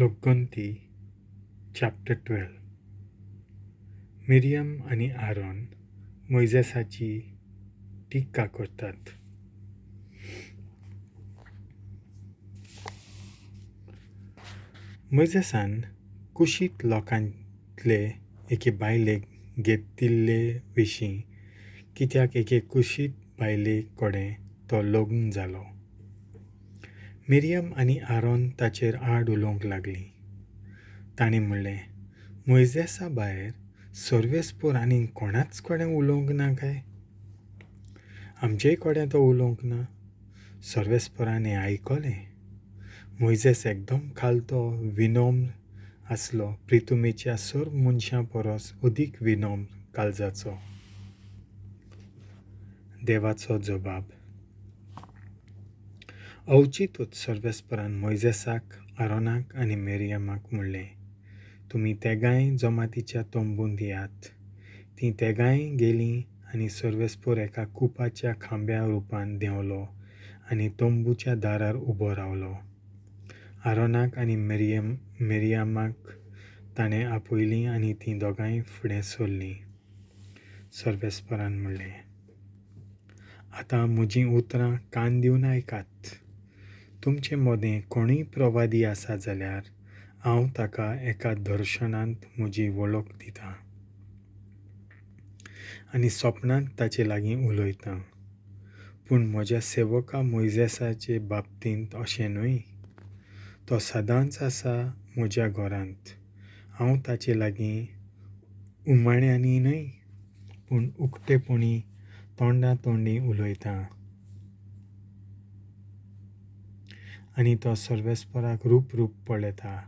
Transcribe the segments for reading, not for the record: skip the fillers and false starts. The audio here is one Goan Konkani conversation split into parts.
लोकगंती चॅप्टर 12. मिरियम आनी आरोन मोयजेसाची टिका करतात. मोयजेसान कुशीत लोकांतले एके बायलेक घेतिल्ले विशीं, कित्याक एके कुशीत बायले कडेन तो लग्न जालो. मिरियम आनी आरोन ताचेर आड उलोवंक लागलीं. तांणी म्हणलें, मोयजेसा भायर सर्वेस्पोर आनी कोणाच कडेन उलोवंक ना काय? आमचेय कडेन तो उलोवंक ना. सर्वेस्पोरान हें आयकलें. मोयजेस एकदम खालतो विनम्र आसलो, प्रितुमेच्या सर्व मनशां परस अदीक विनम्र काळजाचो. देवाचो जबाब. अवचितूच सर्वेस्परान मोयजेसाक, आरोनाक आनी मिरियमाक म्हणलें, तुमी तेगांय जमातीच्या तंबूंत येयात. तीं तेगांय गेलीं आनी सर्वेस्पोर एका कुपाच्या खांब्या रुपान देंवलो आनी तंबूच्या दारार उबो रावलो. आरोनाक आनी मिरियमाक ताणें आपयलीं आनी तीं दोगांय फुडें सरलीं. सर्वेस्परान म्हणलें, आतां म्हजीं उतरां कान दिवन आयकात. तुमचे मदें कोणूय प्रवादी आसा जाल्यार हांव ताका एका दर्शनांत म्हजी वळख दितां आनी सपनांत ताचे लागीं उलयतां. पूण म्हज्या सेवका मोयजेसाचे बाबतींत अशें न्हय. तो सदांच आसा म्हज्या घरांत. हांव ताचे लागीं उमाण्यांनी न्हय, पूण उक्तेपणी तोंडा तोंडी उलयतां. आनी तो सर्वेस्पराक रूप रूप पळयता.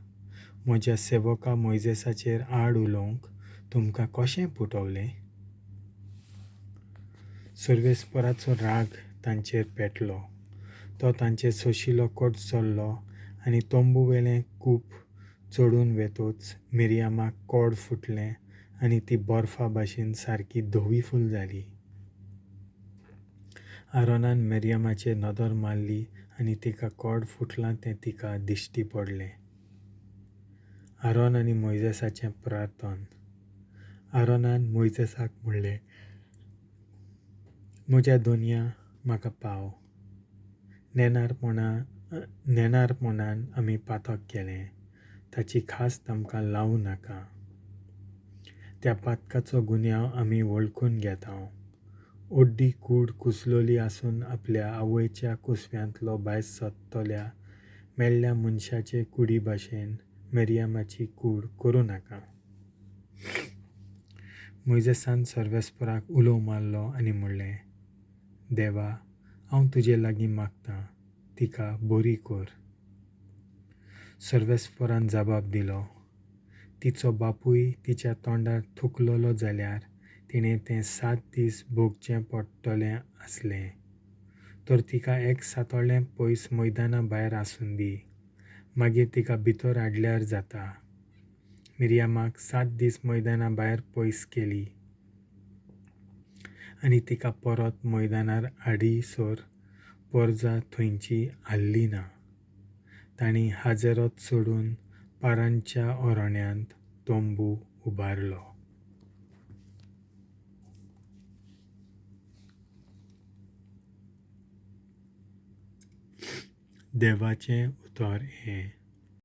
म्हज्या सेवका मोयजेसाचेर आड उलोवंक तुमकां कशें पुटवलें? सर्वेस्पराचो राग तांचेर पेटलो. तो तांचेर सोशिलो कोट चल्लो आनी तंबूवेलें कूप चडून वेतोच मिरियमाक कोड फुटलें आनी ती बर्फा भाशेन सारकी धवी फूल जाली. आरोनान मिरियमाचेर नदर मारली आनी तिका कोड फुटलां तें तिका दिश्टी पडलें. आरोन आनी मोयजेसाचें प्रार्थन. आरोनान मोयजेसाक म्हणलें, म्हज्या दोनया, म्हाका पाव. नेणारपणान आमी पातक केलें, ताची खास्त आमकां लावं नाका. त्या पातकाचो गुन्यांव आमी वळखून घेता. ओड्डी कूड कुसलोली आसून आपल्या आवयच्या कुसव्यांतलो भायर सरतल्या मेल्ल्या मनशाचे कुडी भाशेन मिरियमाची कूड करूं नाका. मोयजेसान सर्वेस्पराक उलो मारलो आनी म्हणलें, देवा, हांव तुजे लागीं मागतां, तिका बरी कर. सर्वेस्परान जबाब दिलो, तिचो बापूय तिच्या तोंडार थुकलोलो जाल्यार तिणें तें 7 दीस भोगचें पडटलें आसलें. तर तिका एक सातोळें पयस मैदाना भायर आसूं दी, मागीर तिका भितर हाडल्यार जाता. मिरियमाक 7 दीस मैदाना भायर पयस केली आनी तिका परत मैदानार हाडीसर परजा थंयची हाल्ली ना. तांणी हाजेरत सोडून पारांच्या अरण्यांत तंबू उबारलो. देवाचें उतर हें.